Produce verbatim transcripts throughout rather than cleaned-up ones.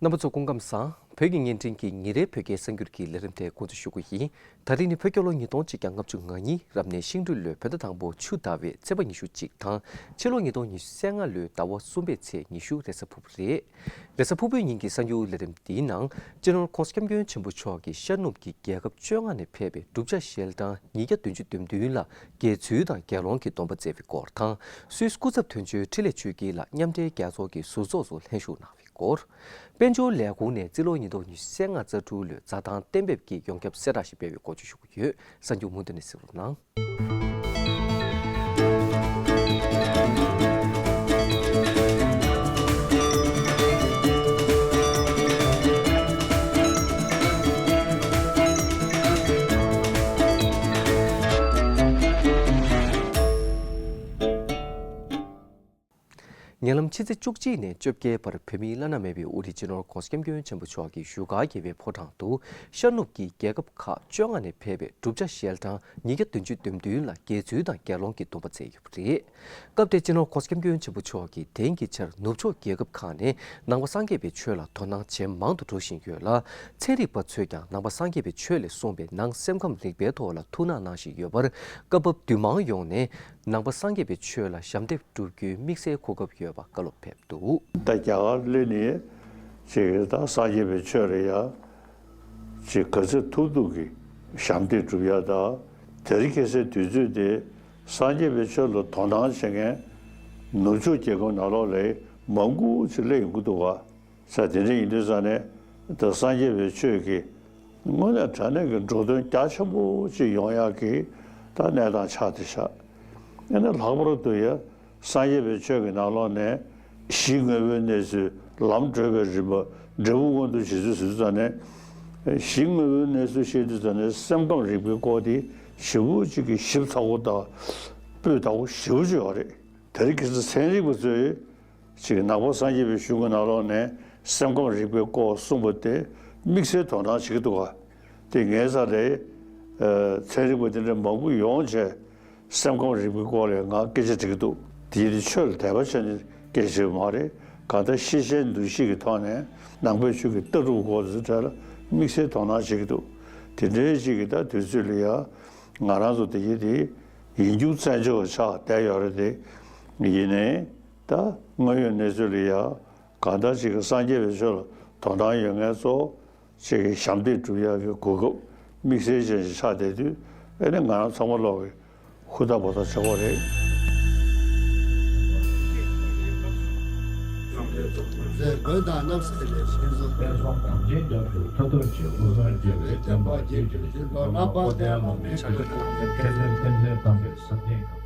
རྣམ་པ་ཚོ་སྐུ་ཁམས་བཟང་། བོད་ཀྱི་བརྙན་འཕྲིན་གྱི་ཉིན་རེའི་བོད་སྐད་གསར་འགྱུར་གྱི་ལས་རིམ་དེ་འགོ་འཛུགས་ཞུ་གི་ཡིན། ད་རིང་ནི་བོད་རྒྱལ་ལོ་ཉིས་སྟོང་གཅིག་བརྒྱ་ལྔ་བཅུ་ང་གཉིས་རབ་གནས་ཤིང་སྦྲུལ་ལོའི་བོད་ཟླ་དང་པོ་ཆུ་ཟླ་བའི་ཚེས་པ་ཉི་ཤུ་གཅིག་དང་། ཕྱི་ལོ་ཉིས་སྟོང་ཉི་ཤུ་རྩ་ལྔ་ལོའི་ཟླ་བ་གསུམ་པའི་ཚེས་ཉི་ཤུ་རེས་གཟའ་ཕུར་བུ་རེད། རེས་གཟའ་ཕུར་བུའི་ཉིན་གྱི་གསར་འགྱུར་ལས་རིམ་འདིའི་ནང་། སྤྱི་ནོར་༸གོང་ས་༸སྐྱབས་མགོན་ཆེན་པོ་མཆོག་གིས་ཤར་ནུབ་ཀྱི་རྒྱལ་ཁབ་བཅོ་ལྔ་ནས་ཕེབས་པའི་གྲུབ་ཆ་ཞལ་གྲངས་ཉིས་བརྒྱ་བདུན་ཅུ་དོན་བདུན་ལ་དགེ་ཚུལ་དང་དགེ་སློང་གི་སྡོམ་པ་བསྩལ་བའི་སྐོར་དང་། སུད་སི་སྐུ་ཚབ་དོན་གཅོད་འཕྲིན་ལས་ཆོས་སྐྱིད་ལགས་མཉམ་འབྲེལ་རྒྱལ་ཚོགས་ཀྱི་ཟུར་ཚོགས་སུ་ལྷན་ཞུགས་གནང་བའི་སྐོར། དཔལ་འབྱོར་ལས་ཁུངས་ནས་རྩིས་ལོ་ཉིས་སྟོང་ཉི་ཤུ་རྩ་ལྔ་རྩ་དྲུག་ལོའི་འཛའ་ཐང་གཏན་འབེབས་ཀྱི་ཡོངས་ཁྱབ་གསལ་བསྒྲགས་ཤིག་སྤེལ་བའི་སྐོར་བཅས་ཞུ་གི་ཡོད། གསར་འགྱུར་མུ་མཐུད་ནས་གསན་རོགས་གནང་། ཉེ་ལམ་ཕྱི་ཚེས་བཅུ་གཅིག་ནས་བཅོ་བརྒྱད་བར་བོད་མིའི་བླ་ན་མེད་པའི་དབུ་ཁྲིད་སྤྱི་ནོར་༸གོང་ས་༸སྐྱབས་མགོན་ཆེན་པོ་མཆོག་གིས་བཞུགས་སྒར་རྒྱལ་བའི་ཕོ་བྲང་དུ་ཤར་ནུབ་ཀྱི་རྒྱལ་ཁབ་ཁག་བཅོ་ལྔ་ནས་ཕེབས་པའི་གྲུབ་ཆ་ཞལ་གྲངས་ཉིས་བརྒྱ་བདུན་ཅུ་དོན་བདུན་ལ་དགེ་ཚུལ་དང་དགེ་སློང་གི་སྡོམ་པ་བསྩལ་ཡོད་པ་རེད། སྐབས་དེར་སྤྱི་ནོར་༸གོང་ས་༸སྐྱབས་མགོན་ཆེན་པོ་མཆོག་གིས་དེང་གི་ཆར་ནུབ་ཕྱོགས་རྒྱལ་ཁབ་ཁག་ནས་ནང་པ་སངས་རྒྱས་པའི་ཆོས་ལ་དོ་སྣང་ཇེ་མང་དུ་འགྲོ་བཞིན་ཡོད་ལ། ཚན་རིག་པ་ཚོས་ཀྱང་ནང་པ་སངས་རྒྱས་པའི་ཆོས་ལས་གསུངས་པའི་ནང་སེམས་ཁམས་རིག་པའི་ཐོག་ལ་ཐུགས་སྣང་གནང་བཞིན་ཡོད་པར། སྐབས་བབ་འདུས་མང་ཡོངས་ནས་ནང་པ་སངས་རྒྱས་པའི་ཆོས་ལ་ཞབས་འདེགས་སྒྲུབ་རྒྱུའི་དམིགས་བསལ་གོ་སྐབས་ཡོད་པ་བཀའ་སློབ་ཕེབས་འདུག། ད་རྒྱ་གར་སླེབས་ནས་ཅིག་ད་སངས་རྒྱས་པའི་ཆོས་ལ་ཡ་ཅིག་ག་ཚོད་ཐུབ་ཐུབ་ཀྱི་ཞབས་འདེགས་སྒྲུབ་ཡ་དང་། དེ་རིང་ཁ་སང་དུས་ཚོད་དེ་སངས་རྒྱས་པའི་ཆོས་ལ་དོ་སྣང་བྱེད་མཁན་ནུབ་ཕྱོགས་རྒྱལ་ཁབ་ནང་ལོགས་ལ་མང་པོ་ཅིག་སླེབས་ཡོང་གི་འདུག་བ། ས་དེ་འདྲ་ཡིན་དུས་ཙང་ནས་ད་སངས་རྒྱས་པའི་ཆོས་ཀྱི་དངོས་གནས་དྲང་གནས་ཀྱི་འགྲོ་དོན་རྒྱ་ཆེན་པོ་ཅིག་ཡོང་ཡག་གི་ད་གནས་སྟངས་ཆགས་བསྡད་ཤག། ཨ་ནི་ལྷག་པར་དུ་ཡ་སངས་རྒྱས་པའི་ཆོས་ཀྱི་ནང་ལོགས་ནས་གཞི་དངོས་པོའི་གནས་ཚུལ་ལམ་བགྲོད་པའི་རིམ་པ་འབྲས་བུ་མངོན་དུ་བྱེད་ཚུལ་ཟེར་དུས་ཙང་ནས། གཞི་དངོས་པོའི་གནས་ཚུལ་བཤད་དུས་ཙང་ནས་སེམས་ཁམས་རིག་པའི་སྐོར་དེ་ཞེ་པོ་ཅིག་གི་ཞིབ་ཚགས་པོ་དང་སྤུས་དག་པོ་ཞེ་པོ་ཅིག་ཡོད་རེད། དེ་རིང་ཁ་སང་ཚན་རིག་པ་ཚོས་ཅིག་ནང་པ་སངས་རྒྱས་པའི་གཞུང་གི་ནང་ལོགས་ནས་སེམས་ཁམས་རིག་པའི་སྐོར་གསུངས་པ་དེ་དམིགས་བསལ་དོ་སྣང་བྱེད་ཀྱི་འདུག་ག། དེ་ངའི་རྩ་ལས་ཚན་རིག་པ་དེ་འདྲ་མང་པོ་ཡོང་བྱས་སེམས་ཁམས་རིག་པའི་སྐོར་ལ་ང་སྐད་ཆ་དྲི་གི་འདུག། དེ་ཡིན་དུས་ཆོས་ལ་དད་པ་བྱས་ནས་སྐད་ཆ་དྲི་བ་མ་རེད། གང་ལྟར་ཤེས་བྱའི་འདུ་ཤེས་ཀྱི་ཐོག་ནས་ནང་པའི་ཆོས་ཀྱི་ལྟ་གྲུབ་སྐོར་དེ་ཚོའི་གྲས་ལ་དམིགས་བསལ་དོ་སྣང་བྱེད་ཀྱི་འདུག། དེ་འདྲའི་ཅིག་གི་ད་དུས་ཚོད་ལ་ཡ། ང་རང་ཚོ་དེ་གའི་དེ་ཡིག་རྒྱུགས་བཙན་བྱོལ་བ་ཆགས་བསྡད་ཡོད་རེད་དེ། ཡིན་ནའི་ད་དངོས་ཡོད་གནས་ཚུལ་ལ་ཡ་གང་ལྟར་ཅིག་གི་སངས་རྒྱས་པའི་ཆོས་ལ་དོ་སྣང་ཡོད་མཁན་ཚོ་ཅིག་གི་ཞབས་འདེགས་སྒྲུབ་ཡག་གི་གོ་སྐབས་དམིགས་བསལ་ཅན་ཞིག་ཆགས་བསྡད་དུས། ཨ་ནི་ང་རང་ཚང་མ་ལོག་གི་ཧུར་ཐག་འབད་ཐག་བྱེད་དགོས་རེད། མཛད་སྒོ་དང་རྣམ་གསལ་ལས་ཤེས་སོ། དཔལ་འབྱོར་དང་ཆེན་རྒྱ་མཚོའི་མཐའ་སྟོབས་ཀྱི་དབུ་མའི་འབྲེལ་བའི་བསྟན་པ་རྒྱས་གྱུར་ཅིང་། ལོ་ན་པ་ཏའི་བླ་མའི་ཕྱག་རྒྱ་ཐོག་མའི་ཁེ་ལས་ཕན་ཚུན་དམ་པའི་ཟབ་རྒྱས་ཁམས།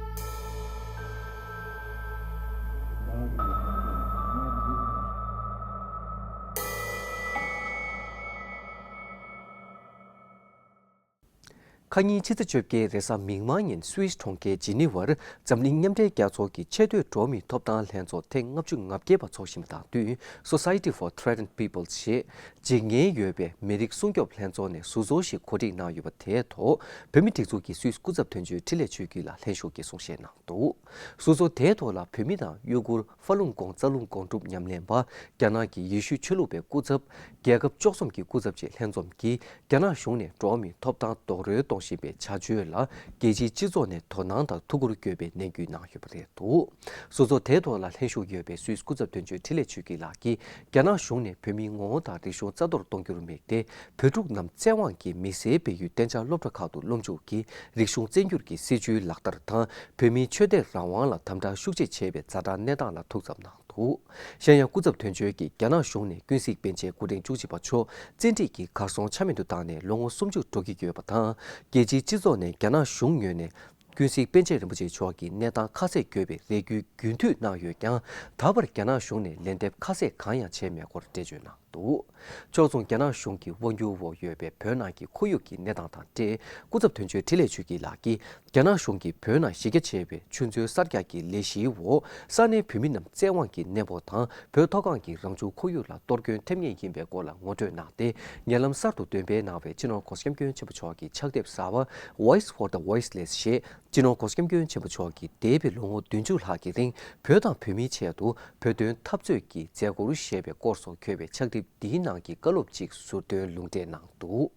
ཁ་ཉིན་ཕྱི་ཚེས་བཅོ་བརྒྱད་རེས་གཟའ་མིག་དམར་ཉིན་སུད་སི་གྲོང་ཁྱེར་ཇི་ནི་ཝར་འཛམ་གླིང་མཉམ་འབྲེལ་རྒྱལ་ཚོགས་ཀྱི་ཆེས་མཐོའི་འགྲོ་བ་མིའི་ཐོབ་ཐང་ལྷན་ཚོགས་ཐེངས་ལྔ་བཅུ་ང་བརྒྱད་པ་འཚོགས་བཞིན་པ་དང་བསྟུན། Society for Threatened Peoples ཞེས་འཇིགས་ངེས་ཡོད་པའི་མི་རིགས་སྲུང་སྐྱོབ་ལྷན་ཚོགས་ནས་ཟུར་ཚོགས་ཤིག་གོ་སྒྲིག་གནང་ཡོད་པ་དེའི་ཐོག་བོད་མིའི་སྒྲིག་འཛུགས་ཀྱི་སུད་སི་སྐུ་ཚབ་དོན་གཅོད་འཕྲིན་ལས་ཆོས་སྐྱིད་ལགས་ལྷན་ཞུགས་ཀྱིས་གསུང་བཤད་གནང་འདུག། ཟུར་ཚོགས་དེའི་ཐོག་ལ་བོད་མི་དང་ཡུ་གུར། ཧྥ་ལུང་ཀོང་རྩ་རླུང་ཀོང་གྲུབ་ཉམས་ལེན་པ། རྒྱ་ནག་གི་ཡེ་ཤུའི་ཆོས་ལུགས་པའི་སྐུ་ཚབ། རྒྱལ་ཁབ་བཅུ་གསུམ་གྱི་སྐུ་ཚབ་བཅས་ལྷན་འཛོམས་ཀྱིས་རྒྱ་ནག་གཞུང་ནས་འགྲོ་བ་མིའི་ཐོབ་ཐང་རྡོག་རོལ་གཏོང་བཞིན་པའི་བྱ་སྤྱོད་ལ་རྒྱལ་སྤྱིའི་སྤྱི་ཚོགས་ནས་དོ་སྣང་དང་ཐུགས་ཁུར་བསྐྱོད་པའི་ནན་སྐུལ་གནང་ཡོད་པ་རེད་འདུག། ཟུར་ཚོགས་དེའི་ཐོག་ལ་ལྷན་ཞུགས་ཡོད་པའི་སུད་སི་སྐུ་ཚབ་དོན་གཅོད་འཕྲིན་ལས་ཆོས་སྐྱིད་ལགས་ཀྱིས་རྒྱ་ནག་གཞུང་ནས་བོད་མིའི་ངོ་བོ་དང་རིག་གཞུང་རྩ་གཏོར་གཏོང་རྒྱུར་དམིགས་ཏེ། བོད་ཕྲུག་རྣམས་བཙན་དབང་གིས་མི་སེར་སྤེལ་ཡུལ་གཏན་འཇགས་སློབ་གྲྭ་ཁག་ཏུ་སློབ་འཇུག་གིས་རིག་གཞུང་བཙན་སྒྱུར་གྱི་སྲིད་བྱུས་ལག་བསྟར་དང་། བོད་མིའི་ཆོས་དད་རང་དབང་ལ་དམ་དྲག་ཤུགས་ཆེ་བྱས་པའི་ཛ་དྲག་གནས་སྟངས་ལ་ཐུགས་འཚབ་གནང་འདུག། གཞན་ཡང་སྐུ་ཚབ་དོན་གཅོད་ཀྱིས་རྒྱ་ནག་གཞུང་ནས་ཀུན་གཟིགས་པཎ་ཆེན་སྐུ་ཕྲེང་བཅུ་གཅིག་པ་མཆོག་བཙན་ཁྲིད་ཀྱིས་གར་སོང་ཆ་མེད་དུ་བཏང་ནས་ལོ་ངོ་སུམ་ཅུ་འགྲོ་གི་ཡོད་པ་དང་། རྒྱལ་སྤྱིའི་སྤྱི་ཚོགས་ནས་རྒྱ་ནག་གཞུང་ངོས་ནས་ཀུན་གཟིགས་པཎ་ཆེན་རིན་པོ་ཆེ་མཆོག་གི་གནས་སྟངས་ཁ་གསལ་དགོས་པའི་རེ་སྐུལ་རྒྱུན་མཐུད་གནང་ཡོད་ཀྱང་། ད་བར་རྒྱ་ནག་གཞུང་ནས་ལན་འདེབས་ཁ་གསལ་གང་ཡང་བྱས་མེད་སྐོར་འགྲེལ་བརྗོད་གནང་འདུག། ཕྱོགས་མཚུངས་རྒྱ་ནག་གཞུང་གི་དབང་སྒྱུར་འོག་ཡོད་པའི་བོད་ནང་གི་ཁོར་ཡུག་གི་གནས་སྟངས་དང་འབྲེལ། སྐུ་ཚབ་དོན་གཅོད་འཕྲིན་ལས་ཆོས་སྐྱིད་ལགས་ཀྱིས། རྒྱ་ནག་གཞུང་གིས་བོད་ནང་གཞི་རྒྱ་ཆེ་བའི་ཆུ་མཛོད་གསར་རྒྱག་གི་ལས་གཞིའི་འོག་ས་གནས་བོད་མི་རྣམས་བཙན་དབང་གིས་གནས་སྤོ་དང་། བོད་མཐོ་སྒང་གི་རང་བྱུང་ཁོར་ཡུག་ལ་གཏོར་སྐྱོན་ཐེབས་ངེས་ཡིན་པའི་སྐོར་ལ་ངོ་སྤྲོད་གནང་སྟེ། ཉེ་ལམ་གསར་དུ་འདོན་སྤེལ་གནང་བའི་སྤྱི་ནོར་༸གོང་ས་༸སྐྱབས་མགོན་ཆེན་པོ་མཆོག་གི་ཕྱག་དེབ་གསར་པ། Voice for the Voiceless ཞེས། སྤྱི་ནོར་༸གོང་ས་༸སྐྱབས་མགོན་ཆེན་པོ་མཆོག་གིས་འདས་པའི་ལོ་ངོ་བདུན་ཅུ་ལྷག་གི་རིང་བོད་དང་བོད་མིའི་ཆེད་དུ་བོད་དོན་འཐབ་རྩོད་ཀྱི་མཛད་སྒོར་ཞེས་པའི་སྐོར་སོགས་འཁོད་པའི་ཕྱག་དེབ་ འདིའི་ནང་གི་བཀའ་སློབ་ཅིག་ཟུར་འདོན་ལུང་འདྲེན་གནང་འདུག།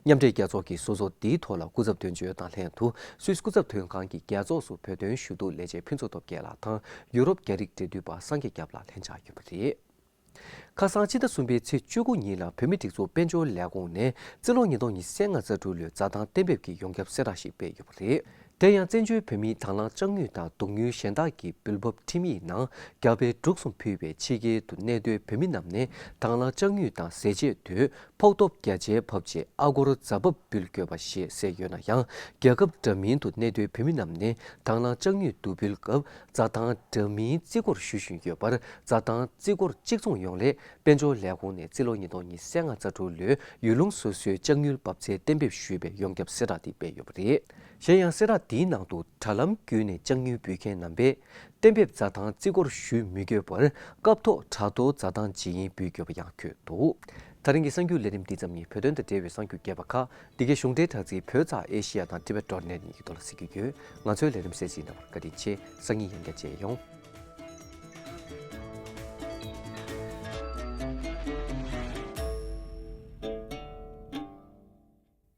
མཉམ་འབྲེལ་རྒྱལ་ཚོགས་ཀྱིས་སོ་སོ་འདིའི་ཐོག་ལ་སྐུ་ཚབ་དོན་གཅོད་དང་ལྷན་དུ་སུད་སི་སྐུ་ཚབ་དོན་ཁང་གི་རྒྱལ་ཚོགས་སུ་བོད་དོན་ཞུ་གཏུག་ལས་བྱེད་ཕུན་ཚོགས་སྟོབས་རྒྱལ་ལགས་དང་ཡུ་རོབ་རྒྱ་རིགས་འབྲེལ་མཐུད་པ་སངས་རྒྱས་སྐྱབས་ལགས་ལྷན་བཅར་ཡོད་པ་རེད། ཁ་སང་ཕྱི་ཟླ་གསུམ་པའི་ཚེས་བཅུ་དགུ་ཉིན་ལ་བོད་མིའི་སྒྲིག་འཛུགས་དཔལ་འབྱོར་ལས་ཁུངས་ནས་རྩིས་ལོ་ཉིས་སྟོང་ཉི་ཤུ་རྩ་ལྔ་རྩ་དྲུག་ལོའི་རྩྭ་ཐང་གཏན་འབེབས་ཀྱི་ཡོངས་ཁྱབ་གསལ་བསྒྲགས་ཤིག་སྤེལ་ཡོད་པ་རེད། དེ་ཡང་བཙན་བྱོལ་བོད་མིའི་དང་བླངས་ལྕགས་དངུལ་དང་སྡུག་བསྔལ་གཞན་དག་གི་འབུལ་འབབ་ཁྲིམས་ཡིག་ནང་རྒྱ་བལ་འབྲུག་གསུམ་ཕུད་པའི་ཕྱི་རྒྱལ་དུ་གནས་སྡོད་བོད་མི་རྣམས་ནས་དང་བླངས་ལྕགས་དངུལ་དང་ཟས་བཅད་དུས་ཕོགས་ཐོབ་བརྒྱ་ཆའི་བབ་ཆེ་ཨ་སྒོར་རྫ་བབ་འབུལ་དགོས་པ་ཞེས་གསལ་ཡོད་ན་ཡང་། རྒྱལ་ཁབ་འདྲ་མིན་དུ་གནས་སྡོད་བོད་མི་རྣམས་ནས་དང་བླངས་ལྕགས་དངུལ་བསྡུ་འབུལ་སྐབས་རྩྭ་ཐང་འདྲ་མིན་རྩིས་འཁོར་ཞུ་བཞིན་ཡོད་པར། རྩྭ་ཐང་རྩིས་འཁོར་གཅིག་མཚུངས་ཡོང་སླད་དཔལ་འབྱོར་ལས་ཁུངས་ནས་རྩིས་ལོ་ཉིས་སྟོང་ཉི་ཤུ་རྩ་ལྔ་རྩ་དྲུག་ལོའི་ཡུལ་ལུང་སོ་སོའི་ལྕགས་དངུལ་འབབ་ཚད་གཏན་འབེབས་ཞུས་པའི་ཡོངས་ཁྱབ་གསལ་བསྒྲགས་དེ་སྤེལ་ཡོད་པ་རེད། གཞན་ཡང་གསལ་བསྒྲགས་འདིའི་ནང་དུ་དྲ་ལམ་བརྒྱུད་ནས་ལྕགས་དངུལ་འབུལ་མཁན་རྣམ་པས་གཏན་འབེབས་རྩྭ་ཐང་རྩིས་འཁོར་ཞུ་མི་དགོས་པར་སྐབས་ཐོག་དྲ་ཐོག་རྩྭ་ཐང་ཇི་ཡིན་འབུལ་དགོས་པ་ཡང་འཁོད་འདུག། ད་རིང་གི་གསར་འགྱུར་ལས་རིམ་འདི་ཙམ་ཡིན། བོད་དོན་དང་འབྲེལ་བའི་གསར་འགྱུར་རྒྱས་པ་ཁག་འདི་གའི་གཞུང་འབྲེལ་དྲ་ཚིགས་བོད་ཙ་ཨེ་ཤི་ཡ་དང་ཊི་བེ་ཊི་ཌོ་ཊི་ནེ་ཊི་གཉིས་ཀྱི་ཐོག་ལ་གཟིགས་རྒྱུ་ཡོད། ང་ཚོའི་ལས་རིམ་གསན་གཟིགས་གནང་བར་བཀའ་དྲིན་ཆེ། སང་ཉིན་ཡང་བསྐྱར་མཇལ་ཡོང་།